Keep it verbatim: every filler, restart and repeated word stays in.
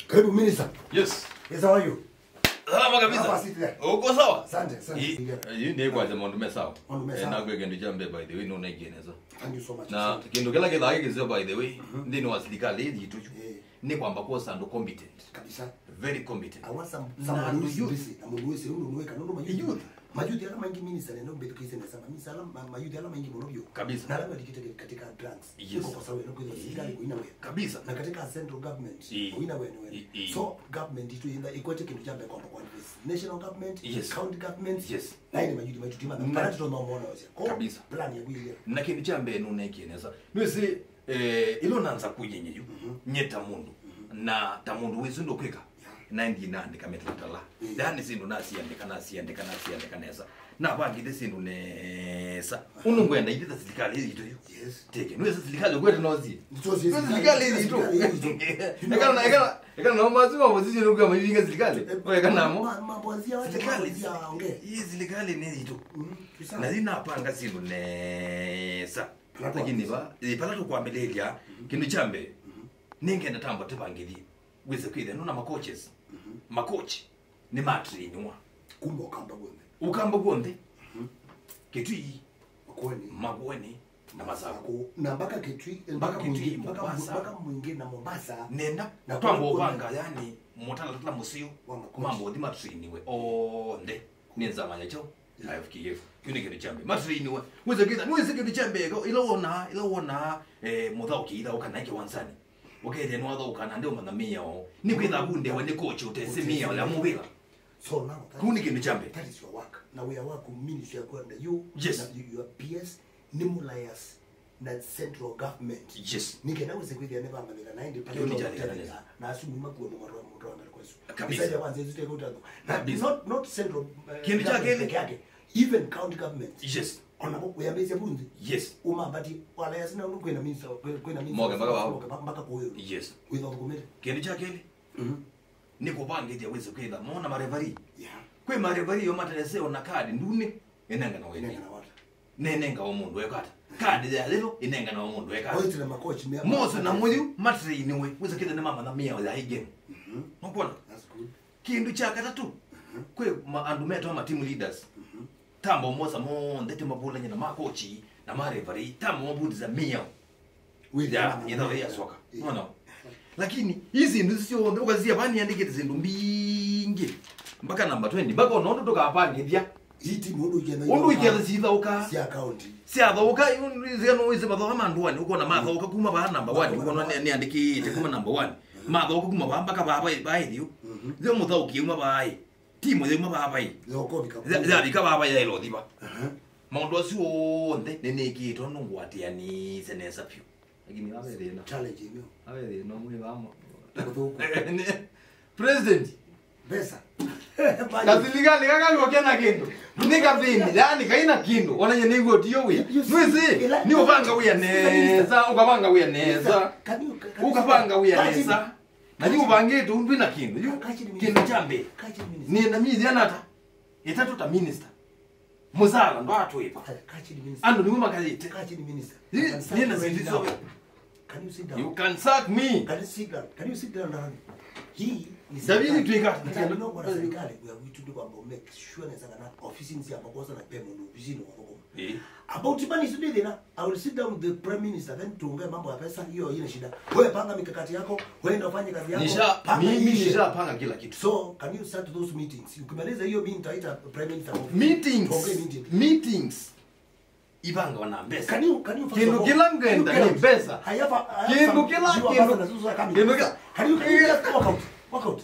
Karibu, minister. Yes. Yes, how are you? Salama kabisa. Hapa sit there. Uko sawa? Asante, asante. Hii, hii ni kwanza maũndũ me sawa. Maũndũ me sawa. Na kwĩ kĩndũ kya mbee, by the way, nũnaikie nesa. Thank you so much. Na kĩndũ kĩla kĩthaa kĩkĩseo, by the way, nthĩnĩ wa silikalĩ ĩĩ yitũ yu, nĩ kwamba kwosa andũ competent. Kabisa. Very competent. I want some, some youth. Na mũndũ wĩsĩ ũndũ nĩwĩka nũndũ mayuthi. Mayuthi ala maingĩ, minister, nenda ũmbĩthukĩĩsye nesa. Minister ala, mayuthi ala maingĩ mũno vyũ. Kabisa. Na ala malikĩte katika drugs. Yes. Nĩko kosa wĩa nũkwĩthwa silikalĩ kũina wĩa. Kabisa. Na katika central government kũina wĩa nĩ wene. So government itũ yenda ĩkwete kĩndũ kya mbee kwamba kwa national government, county government. Yes. Na ĩnĩ mayuthi maitũ tima na para tũtonya mwana wosya. Kabisa. Plan ya kuilia. Na kĩndũ kya mbee nũnekie nesa. Nĩwĩsĩ, eh, ĩla nanza kũyenye yu, nye ta mũndũ. Na ta mũndũ wĩsĩ ndũkwĩka. Naendie naandĩka mĩtalatala. Yaani syĩndũ nasiandĩka, nasiandĩka, nasiandĩka nesa. Navangĩte syĩndũ nesa. Ũndũ ngwenda ithyĩ ta silikalĩ yitũ yu. Yes. Teke. Nĩwĩsĩ silikalĩ ũkwete nosie. Nĩtwosie silikalĩ yitũ. Ekana, ekana, ekana nao masu ma opposition ũkwĩa maivinga silikalĩ. Oeka namo. Silikalĩ. Ii silikalĩ nĩ yitũ. Na yu napanga syĩndũ nesa. Lakini va, ĩ, pala tũkwambĩlĩlya, kĩndũ kya mbee, nĩngenda tamba tũvangĩthye. Wĩse kwĩthĩa nũna macoaches. Macoach nĩ matrainiwa. Kuma Ũkamba kw'onthe. Ũkamba kw'onthe. Kitui, Makueni. Makueni, na Masaku. Na mpaka Kitui, mpaka Kitui, Mwingi, mpaka, Mombasa. Mpaka Mwingi na Mombasa. Nenda na twamba ũvanga, yani, mũtalatala mũseo. Wa macoach. Mambo ũthi matrainiwe onthe. Nĩ nzama ya kyaũ? Ya F K F. Kĩu nĩ kĩndũ kya mbee. Matrainiwe. Wĩse kwĩthĩa, nĩwĩsĩ kĩndũ kya mbee, ĩla wonaa, ĩla wonaa, eh, mũthaũki ithaũka naĩ kĩwanzanĩ. Ũkethĩa nĩwathaũka na ndeũmanya mĩao. Nĩkwĩthĩa vu ndewe nĩ coach ũtesĩ mĩao ya mũvĩla. So now, that, kĩu nĩ kĩndũ kya mbee. That is your work. Na wĩa waku ministry ya kwenda you, yes, na you, your P S, nĩ mũlayas na central government. Yes. Nĩ kenda wĩse kwĩthĩa nĩ vamanyĩka na ĩndĩ pale. Kĩu nĩ kya thĩna. Na asu nĩ makuwa mũndũ wa mbele kwesu. Kabisa. Mĩsaada kwanza ĩsu teka ũtathu. Na kabisa. Not, not central, eh, kĩndũ kya kelĩ peke yake. Even county government. Yes. Ona mo kuyambĩsya vu nthĩ. Yes. Umambati wala yasina ũndũ kwĩna minister, kwĩna minister. Moke mpaka wao. Moke mpaka kuyo. Yes. Without committee. Kĩndũ kya kelĩ. Mhm. Nĩ kũvangĩthya wĩse kwĩtha mona marevari. Yeah. Kwĩ marevari yo mateseo na kadi ndune. Ĩnengana wene. Ĩnengana wata. Nenenga o mũndũ ekata. Kadi ya yellow ĩnengana o mũndũ ekata. Oitile makochi mea. Mose na mũyu matrainiwe. Wĩse kwĩtha nĩ mamanya mĩao ya igame. Mhm. Nũkwona? That's good. Kĩndũ kya katatũ, kwĩ ma-, andũ metwa ma team leaders. Tamba ũmosa monthe tĩmavũlany'a na makochi na marevari, tamba mavundisa mĩao ya ĩthaũ yasoka. Mwana. Lakini ii syĩndũ syonthe ũkasisya vaa nĩandĩkĩte syĩndũ mbingĩ mpaka namba twenty, mpaka ona ũndũ tũkavangĩthya. Iti mũndũ ikenda. Ũndũ ikenda sithaũka. Sya county. Syathauka, yu nĩwĩsĩ mathaũka ma ndũanĩ, ũkona mathaũka kuma vaa namba one, ũkona nĩ-, nĩandĩkĩte kuma namba one. Mathaũka kuma vaa mpaka vaa vai-, vai yu. Yo mũthaũki yauma vaa ĩ. Timu yauma vaa vai. Yoko vika. Ya, yavika vaa vai yaĩla ũthi va. Aha. Maũndũ asu onthe nĩnĩkĩtwe nũngwatĩanĩsye nesa vyũ. Lakini ave thĩna. Challenge ĩno. Ave thĩna mwĩ vamo. Ũthũku. President. Mbesa. Kasilikalĩ kaka kena kĩndũ. Nĩ kathĩni, yani kaina kĩndũ. Ona nye nĩguo tiyo wĩa. Mwĩsĩ, nĩ ũvanga wĩa nesa, ũkavanga wĩa nesa. Ũkavanga wĩa nesa. Na yu ũvangĩte ũndũ na kĩndũ. Yu kĩndũ kya mbee. Nĩ na mĩthya nata? Ĩtatũ ta minister. Mũsala ndwatwĩva. Andũ nĩmo makayĩte. Nĩ na syĩndũ syoe. Can you sit down? You can sack me. Can you sit down? Can you sit down now? Hii ni serikali. Ndavili twika. Nataka niombe na serikali ya vitu ndio kwamba make sure na sana ofisi nzi ya makosa na pemo ndio ofisi ndio kwa. Eh. About money sio tena. I will sit down with the prime minister then tuongee mambo ya pesa, hiyo haina shida. Wewe panga mikakati yako, wewe ndio ufanye kazi yako. Nisha, panga mimi iishe. Nishapanga kila kitu. So, can you start those meetings? Ukimaliza hiyo mimi nitaita prime minister kwa ofisi. Meetings. Tuongee meeting. Meetings. Ivangwa na mbesa. Can you, can you first of all, kĩndũ kĩla ngenda nĩ mbesa. I have a, I have some, kĩndũ kĩla, you have kĩndũ, personal resources are coming. Kĩndũ kĩla, can you, can you just walk out? Walk out.